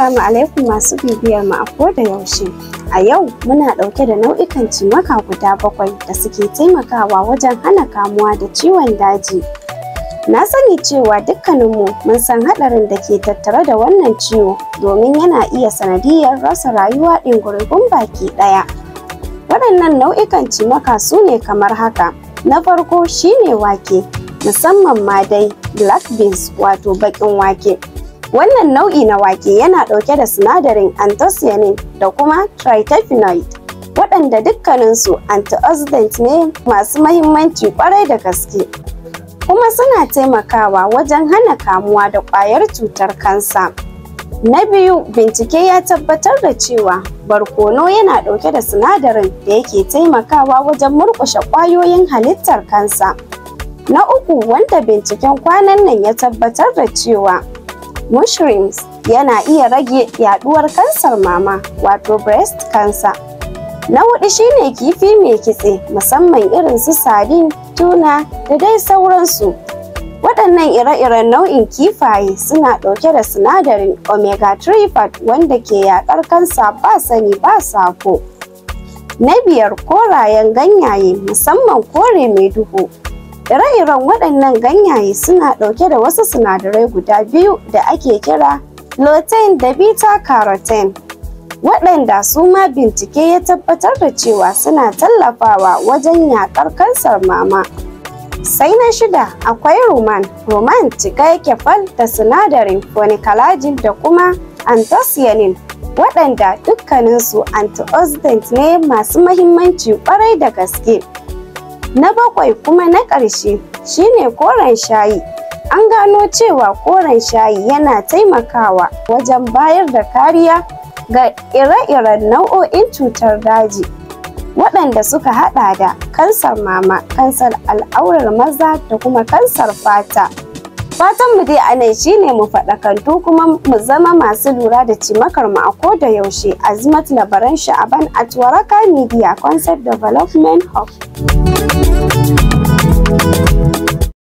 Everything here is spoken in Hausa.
Assalamu alaikum masu bibiyar mu a koda yaushe. A yau muna ɗauke da nau'ikan cimaka guda 7 da suke taimakawa wajen hana kamuwa da ciwon daji. Na sani cewa dukkaninmu mun san haɗarin da ke tattare da wannan ciwo, domin yana iya sanadiyyar rasa rayuwa ɗungurungun baki ɗaya. Waɗannan nau'ikan cimaka su ne kamar haka. Na farko shine wake, musamman ma dai black beans, wato baƙin wake. Wannan nau'i na wake yana ɗauke da sinadarin anthocyanin da kuma triterpenoid, waɗanda dukkaninsu antioxidant ne masu mahimmanci ƙwarai da gaske, kuma suna taimakawa wajen hana kamuwa da ƙwayar cutar kansa. Na biyu, bincike ya tabbatar da cewa barkono yana ɗauke da sinadarin da yake taimakawa wajen murƙushe ƙwayoyin halittar kansa. Na uku, wanda binciken kwanan nan ya tabbatar da cewa mushrooms yana iya rage yaduwar kansar mama, wato breast cancer. Na hudu shine kifi mai kitse, musamman irin su sardine, tuna da dai sauransu. Waɗannan ire-iren nau'in kifaye suna ɗauke da sinadarin omega 3 fat, wanda ke yaƙar kansa ba sani ba sako. Na biyar, korayen ganyaye, musamman kore mai duhu. Ire-iren waɗannan ganyaye suna ɗauke da wasu sinadarai guda biyu da ake kira lutein da beta carotene, waɗanda su ma bincike ya tabbatar da cewa suna tallafawa wajen yaƙar kansar mama. Sai na shida, akwai rumman. Rumman cika yake fal da sinadarin punicalagin da kuma anthocyanin, waɗanda dukkaninsu antioxidant ne masu mahimmanci ƙwarai da gaske. Na bakwai kuma na ƙarshe shine koren shayi. An gano cewa koren shayi yana taimakawa wajen bayar da kariya ga ire-iren nau'o'in cutar daji, waɗanda suka haɗa da kansar mama, kansar al'aurar maza da kuma kansar fata. Fatan mu dai a nan shine mu faɗakantu kuma mu zama masu lura da cimakar mu a koda yaushe. Azimat Labaran Sha'aban at Waraka Media Concept Development Hub.